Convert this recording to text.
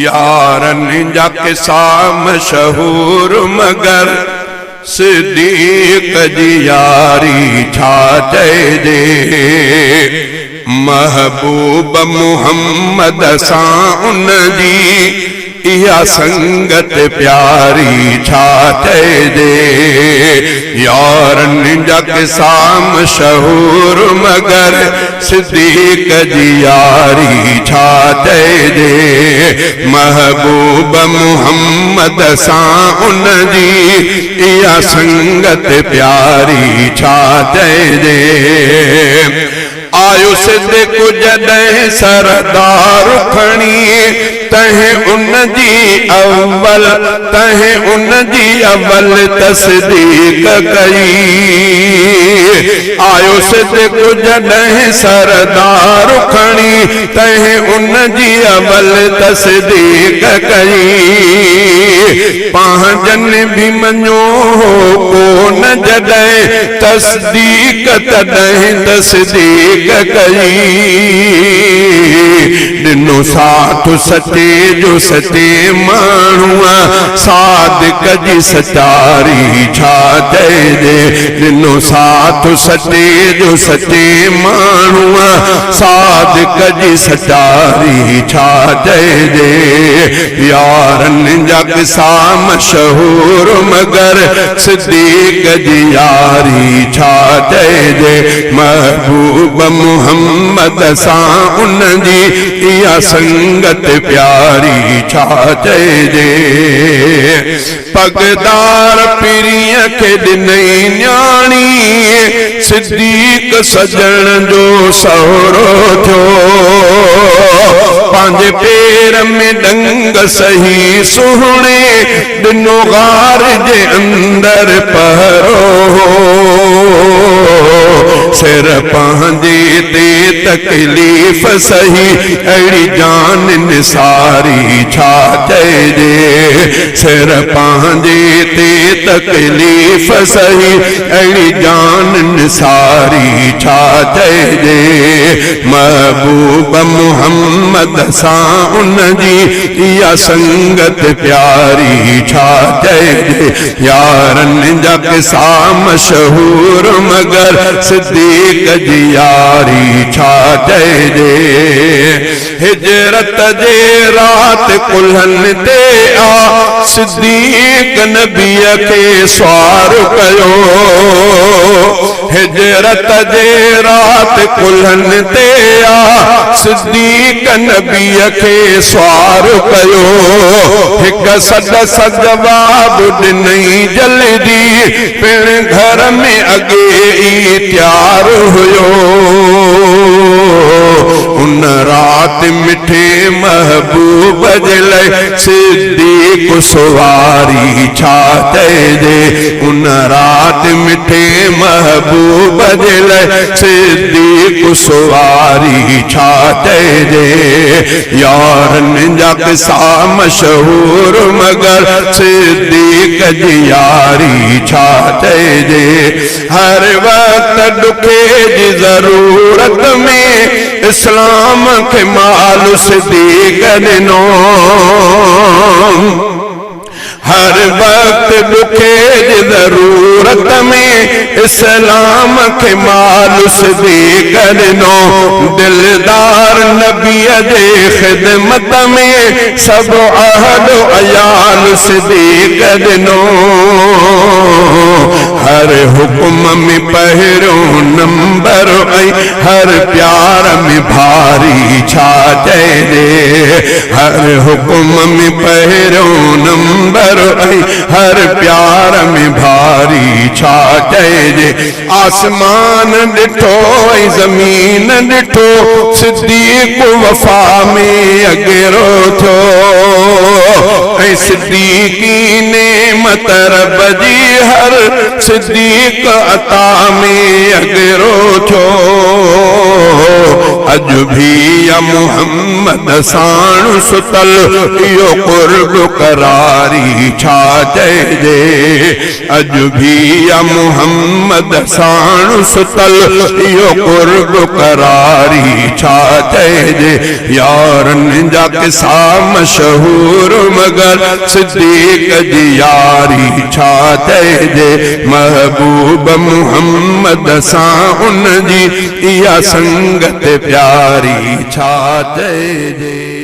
يارن جا قصا مشهور مگر صديق جي ياري ڇا چئجي محبوب محمد سان ان جي اها سنگت پياري ڇا چئجي يارن جا قصا مشهور مگر صديق جي ياري ڇا چئجي محبوب محمد سان ان جي اها سنگت پياري ڇا چئجي آيو صدق جڏهن سردار کڻي تنهن ان جي اول تنهن ان جي اول تصديق ڪئي. آيو صدق جڏهن سردار کڻي تنهن ان جي اول تصديق ڪئي. پنهنجن به مڃيو هو ڪونه جڏهن تصديق تڏهن تصديق ڪئي. ڏنو ساٿ سچي جو سچي ماڻهوء صادق جي سچاري ڇا چئجي. ڏنو ساٿ سچي جو سچي ماڻهوء صادق جي سچاري ڇا چئجي. يارن جا قصا مشهور مگر صديق جي ياري ڇا چئجي. محبوب محمد سان ان جي اها سنگت پياري ڇا چئجي. پڳدار پرينء کي ڏنئي نياڻي، صديق سڄڻ جو سهرو ٿيو. پنهنجي پير ۾ ڏنگ سهي سهڻي، ڏنو غار جي اندر پهرو. سر پنهنجي تي تڪليف سهي، اهڙي جان نثاري ڇا چئجي. سر پنهنجي تي تڪليف سهي، اهڙي جان نثاري ڇا چئجي. محبوب محمد سان ان جي اها سنگت پياري ڇا چئجي. يارن جا قصا مشهور مگر صديق جي ياري ڇا چئجي. هجرت جي رات ڪلهن تي آ صديق نبيء کي سوار ڪيو. هجرت جي رات ڪلهن تي آ صديق نبيء کي سوار ڪيو. هڪ سڏ سان جواب ڏنئي جلدي پڻ گهر ۾ اڳي ئي تيار هيو. ان رات مٺي محبوب جي لئه صديق سواري ڇا چئجي. ان رات مٺي محبوب جي لئه صديق سواري ڇا چئجي. يارن جا قصا مشهور مگر صديق جي ياري ڇا چئجي. هر وقت ڏکي جي ضرورت ۾ اسلام کي مال صديق ڏنو. هر وقت ڏکي جي ضرورت ۾ اسلام کي مال صديق ڏنو. دلدار نبيء جي خدمت ۾ سڀ اهل و عيال صديق ڏنو. هر حڪم ۾ پهريون نمبر ۽ هر پيار ۾ ڀاري ڇا چئجي. هر حڪم ۾ پهريون نمبر ۽ هر پيار ۾ ڀاري ڇا چئجي. آسمان ڏٺو ۽ زمين ڏٺو، صديق وفا ۾ اڳرو ٿيو ۽ صديقي نعمت رب جي هر صديق عطا ۾ اڳرو ٿيو. اڄ ڀي آ محمد ساڻ ستل، اهو قرب قراري ڇا چئجي؟ اڄ ڀي آ محمد ساڻ ستل، اهو قرب قراري ڇا چئجي؟ يارن جا قصا مشهور مگر صديق جي ياري ڇا چئجي؟ محبوب محمد سان ان جي اها سنگت پياري ڇا چئجي؟